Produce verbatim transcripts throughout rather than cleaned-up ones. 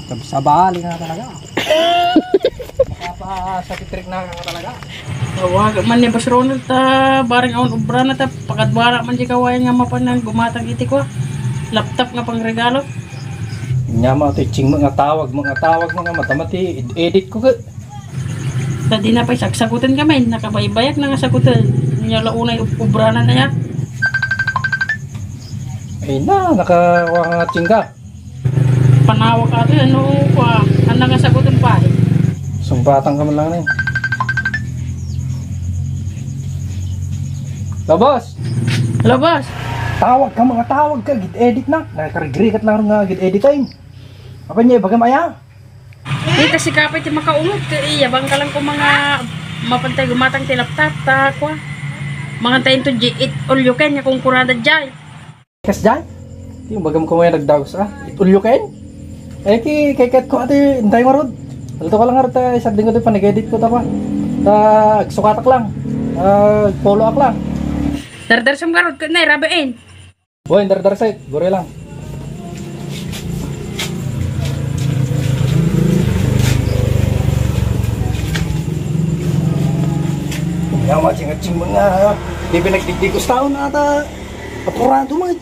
Sabsabali nga talaga. Makapasakit trick na ka talaga. Tawag man ni Boss Ronald ta bareng awan obra na ta pakadwara man di kawayan nga mapanang gumatang iti kua laptop nga pangregalo. Nya ma, teaching mo nga tawag mo nga tawag mo nga matamati edit ko ka. Ta di na pay sagsaguten kami, nakabaybayag na nga saguten. Nya la unay ob-, obranan na ya. Ay na, nakawa nga tsingga. Panawag ato yan, no, kua, anda nga saguten pa, eh. Sumbatan ka man lang, eh. Labas! Labas! Tawag ka, mga tawag ka, git edit na. Nakarigrigat lang nga git edit time. Apa niya, bagam aya? Di ta sikapay ti makaungot, kay iyabang ka lang kung mga mapantay gumatang ti laptop, ta, kua. Mangan tayo to, G eight all you can, nga kung kurada jay. Kas jay? Ti bagam ko ngayon nagdagus, ah. It all you can? Eh, ki, keket ko ati, intay marud. Alto ka lang nga, ta, isarding ko ti panag-edit ko, ta, pa. Ta, agsukatak lang. Ah, follow ak lang. Dardarsam ka rod, na, irabain. Boy, dardarsay, gure lang. Nga, matsing-atsing mga, di pinagdigdigos taon ata. Apurado, mga.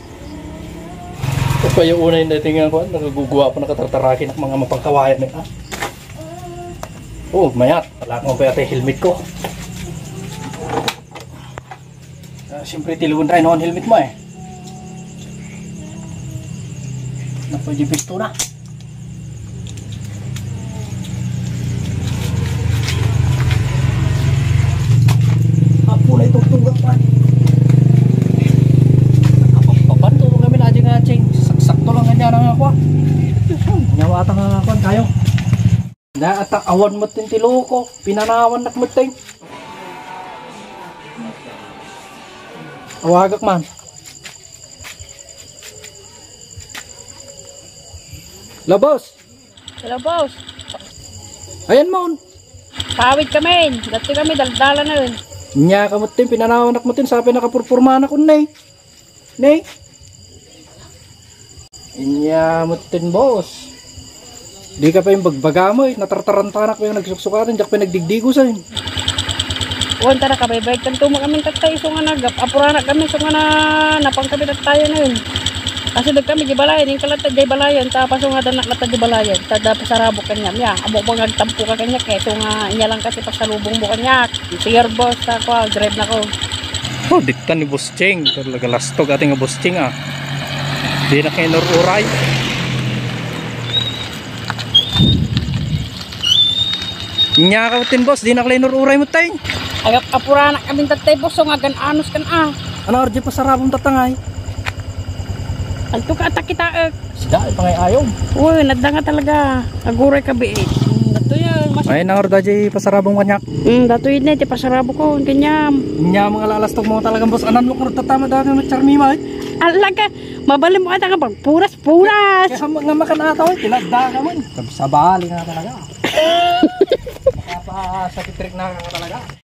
Kapayo unay na tingnan ko, nagagugwa pa, nakatartarakin ak mga mapangkawayan, eh, ah. Oh, mayat. Wala akong kaya tayo helmet ko. Ah, siyempre, tilugon tayo noon helmet mo, eh. Naku, di pisto na. Apo na itong tugang pa. Nakapampapan to kami na dyan nga, Cheng. Saksakto lang nga dyan ang ako, ah. Nyawatan nga ako, tayo. Na, at awan mo tin ti loko. Pinanawan nak mo, Teng. Awagak man. Labos. Hello, boss. Ayan mo. Pawid kami. Dati kami, daldala na yun. Nya, kamutin, pinanawan nak mutin, sa pinakapurpurmanak unay. Ne? Inya mutin, boss. Di ka pa yung bagbaga mo, eh. Natartarantanak pa yung nagsuksukatin, diak pa yung nagdigdigosan. Wan, tara, kabaybayag tanto mo kami tattay, iso nga nag-, apurana kami, iso nga na, napang kami tattayan na yun. Kasi doon kami di balayan, yung kalata di balayan, tapos nga danak lata di balayan, tada pasarabok kanya, ya, amo ba nga agtampo ka kanya, keso nga, inya lang kasi pasalubong mo kanya, sir boss, ako, drive na ko. Oh, dikta ni Boss Cheng. Talaga lastog ating nga Boss Cheng, ah. Di na kayo nururay. Nya ka tin, boss, di na kayo nururay mo, tay. Agap apurana kami tatay, boss, so nga gan-anos kan, ah. Ano, R J, pasarabong tatangay? Alto ka, atak kita, eh. Sida, ay pangay ayaw. Uy, nadda nga talaga. Aguray ka, bi, eh. Hmm, dato yan, mas- Ay, nangarda, Jay, pasarabong kanyak. Hmm, dato yun, eh, ti pasarabo ko, kanyam. Nya, mga lalastog mo talagang boss. Anan mo, kurta tama dati mo, charmima, eh. Alaga, mabalim mo ata ka pag puras, puras. Kaya nga makan ata, eh, tinadda ka man. Sabsabali nga talaga. Makapasakit trick na ka talaga.